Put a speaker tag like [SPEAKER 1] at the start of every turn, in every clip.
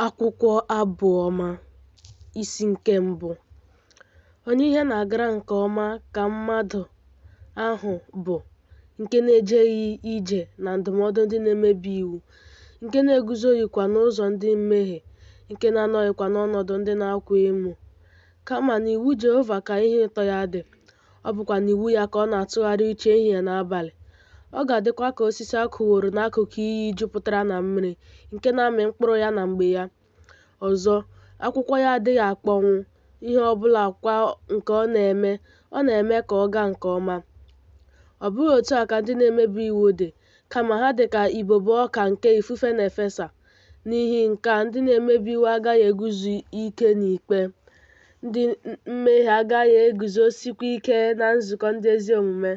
[SPEAKER 1] Akwụkwọ Abụ Ọma, isi nke mbụ. Onye ihe na-agara nke ọma ka mmadụ ahụ bụ nke na-ejeghị ije na ndụmọdụ ndị na-emebi iwu, nke na-eguzoghịkwa n'ụzọ ndị mmehie, nke na-anọghịkwa n'ọnọdụ ndị na-akwa emo. Kama n'iwu Jehova ka ihe ụtọ ya dị, ọ bụkwa n'iwu ya ka ọ na-atụgharị uche ehihie na abalị. Ọ ga-adịkwa ka osisi a kụworo n'akụkụ iyi jupụtara na mmiri, nke na-amị mkpụrụ ya na mgbe ya. Ọzọ, akwụkwọ ya adịghị akpọnwụ, ihe ọ bụla kwa nke ọ na-eme, ọ na-eme ka ọ gaa nke ọma. Ọ bụghị otu a ka ndị na-emebi iwu dị, kama ha dị ka ibobo ọka nke ifufe na-efesa. N'ihi nke a ndị na-emebi iwu agaghị eguzo ike n'ikpe, ndị mmehie agaghị eguzosikwa ike na nzukọ ndị ezi omume.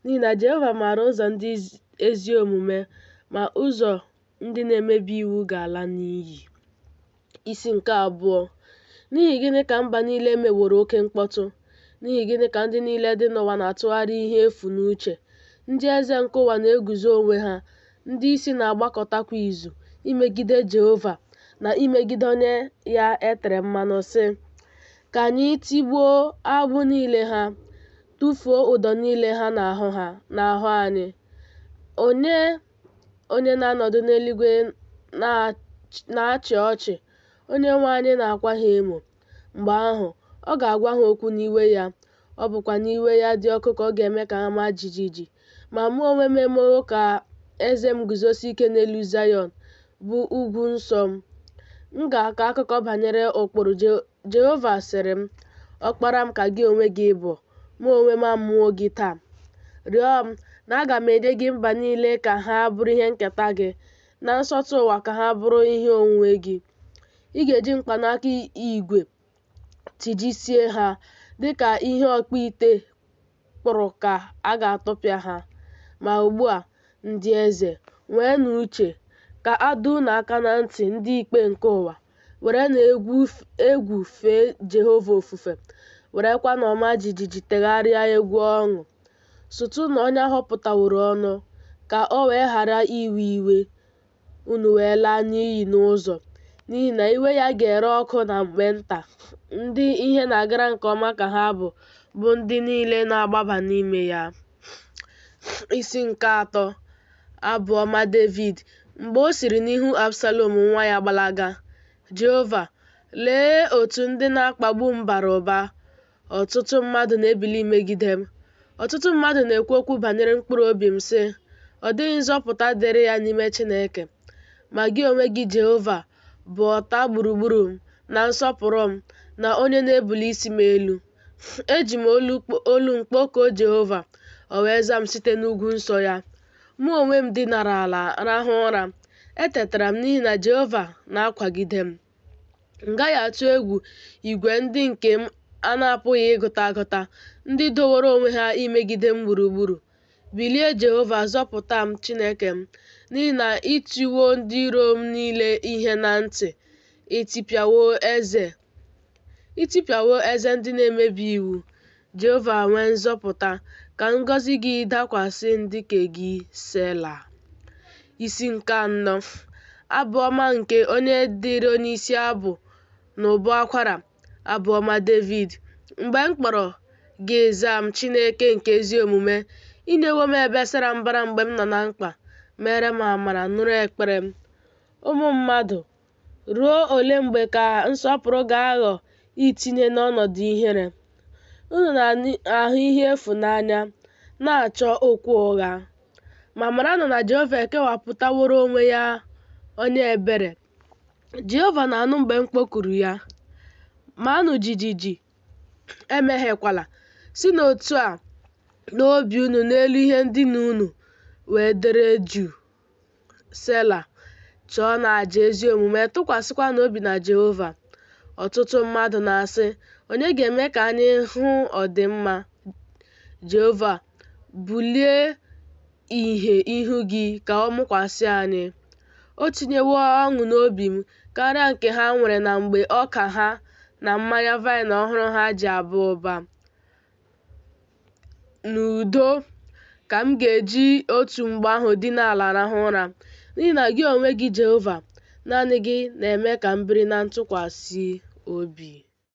[SPEAKER 1] N'ihi na Jehova maara ụzọ ndị ezi omume, ma ụzọ ndị na-emebi iwu ga-ala n'iyi. Isi nke abụọ. N'ihi gịnị ka mba niile meworo oke mkpọtụ? N'ihi gịnị ka ndị niile dị n'ụwa na-atụgharị ihe efu n'uche? Ndị eze nke ụwa na-eguzo onwe ha, ndị isi na-agbakọtakwa izu, imegide Jehova na imegide onye ya e tere mmanụ, sị, Ka anyị tigbuo agbụ niile ha, tụfuo ụdọ niile ha n'ahụ ha n'ahụ anyị. Onye na-anọdụ n'eluigwe na-achị ọchị, Onyenwe anyị na-akwa ha emo. Mgbe ahụ, ọ ga-agwa ha okwu n'iwe ya, ọ bụkwa n'iwe ya dị ọkụ ka ọ ga-eme ka ha maa jijiji. Ma mụ onwe m emewo ka eze m guzosie ike n'elu Zayọn, bụ ugwu nsọ m. M ga-akọ akụkọ banyere ụkpụrụ Jehova sịrị m, Ọkpara m ka gị onwe gị bụ, mụ onwe m amụwo gị taa. Rịọ m, na aga m enye gị mba niile ka ha bụrụ ihe nketa gị, na nsọtụ ụwa ka ha bụrụ ihe onwunwe gị. Ị ga-eji mkpanaka igwe tijisie ha, dị ka ihe ọkpụite kpụrụ ka a ga-atụpịa ha. Ma ugbu a, ndị eze, nweenụ uche, ka a dọọ unu aka na ntị, ndị ikpe nke ụwa. Werenụ egwu fee Jehova ofufe, werekwanụ ọma jijiji tegharịa egwu ọṅụ. Sutụnụ onye a họpụtaworo ọnụ, ka o wee ghara iwe iwe, unu wee laa n'iyi n'ụzọ, n'ihi na iwe ya ga-ere ọkụ na mgbe nta. Ndị ihe na-agara nke ọma ka ha bụ, bụ ndị niile na-agbaba n'ime ya. Isi nke atọ. Abụ ọma Devid mgbe o siri n'ihu Absalọm nwa ya gbalaga. Jehova, lee otu ndị na-akpagbu m bara ụba! Ọtụtụ mmadụ na-ebili megide m. Ọtụtụ mmadụ na-ekwu okwu banyere mkpụrụ obi m, sị, Ọ dịghị nzọpụta dịrị ya n'ime Chineke. Ma gị onwe gị, Jehova, bụ ọta gburugburu m na nsọpụrụ m na onye na-ebuli isi m elu. Eji m olu m kpọkuo Jehova, o wee za m site n'ugwu nsọ ya. Mụ onwe m dinara ala rahụ ụra, etetara m n'ihi na Jehova na-akwagide m. M gaghị atụ egwu igwe ndị nke m a na-apụghị ịgụta agụta, ndị doworo onwe ha imegide m gburugburu. Bilie Jehova, zọpụta m, Chineke m, n'ihi na i tiwo ndị iro m niile ihe na ntị, i tipịawo eze ndị na-emebi iwu. Jehova nwee nzọpụta, ka ngọzi gị dakwasị ndị nke gị. Sela. Isi nke anọ. Abụ ọma nke onye dịrị onyeisi abụ n'ụbọ akwara. Abụ ọma Devid. Mgbe m kpọrọ, gị zaa m, Chineke nke ezi omume. I nyewo m ebe sara mbara mgbe m nọ na mkpa. Meere m amara, nụrụ ekpere m. Ụmụ mmadụ, ruo ole mgbe ka nsọpụrụ ga-aghọ itinye n'ọnọdụ ihere? Unu na-ahụ ihe efu n'anya, na-achọ okwu ụgha. Ma maranụ na Jehova ekewapụtaworo onwe ya onye ebere. Jehova na-anụ mgbe m kpọkuru ya. Maanụ jijiji, emehiekwala. Sinụ otu a n'obi unu n'elu ihe ndina unu wee dere jụụ. Sela. Chụọnụ aja ezi omume, tụkwasịkwanụ obi na Jehova. Ọtụtụ mmadụ na-asị, Onye ga-eme ka anyị hụ ọdịmma? Jehova, bulie ìhè ihu gị ka ọ mụkwasị anyị. O tinyewo ọṅụ n'obi m karịa nke ha nwere na mgbe ọka ha na mmanya vaịn ọhụrụ ha ji aba ụba. N'udo ka m ga-eji otu mgbe ahụ dina ala rahụ ụra, n'ihi na gị onwe gị, Jehova, Naanị gị na-eme ka m biri na ntụkwasị obi.